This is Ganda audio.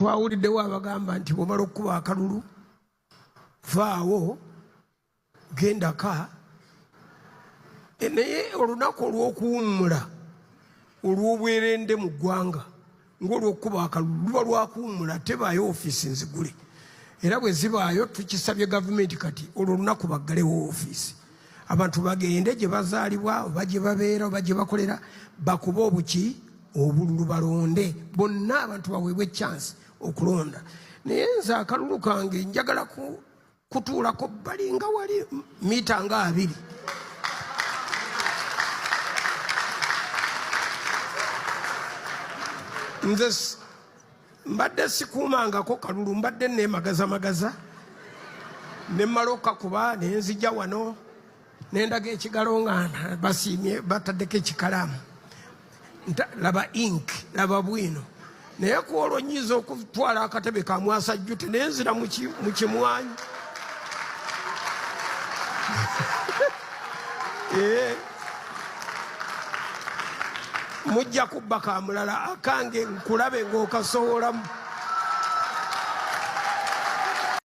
Twawuliddewo abagamba nti bw'omala okukuba akalulu vaawo gendaka. Naye olunaku olw'okuwummula olw'obwerende mu ggwanga ng'olw'okukuba akalulu luba lwakuwummula, tebaayo ofiisi nzigule, era bwe zibaayo tukisabye gavumenti kati olwo olunaku baggalewo ofiisi, abantu bagende gye bazaalibwa oba gye babeera oba gye bakolera bakube obuki obululu balonde bonna, abantu baweebwe chance okulonda. Naye nze akalulu kange njagala kutuulako bbali nga wali mita nga 20. Nze mbadde sikuumangako kalulu, mbadde neemagazamagaza ne mmala okukakuba ne nzija wano ne ndaga ekigalo nga basiimye bataddeko ekikalaamu, laba ink, laba bwino. Naye ku olwo nnyinza okutwala akatebe ka mwasajjute ne nzira mu kimwanyi. Mujja kubba ka mulala, akange nkulabe ng'okasowolamu.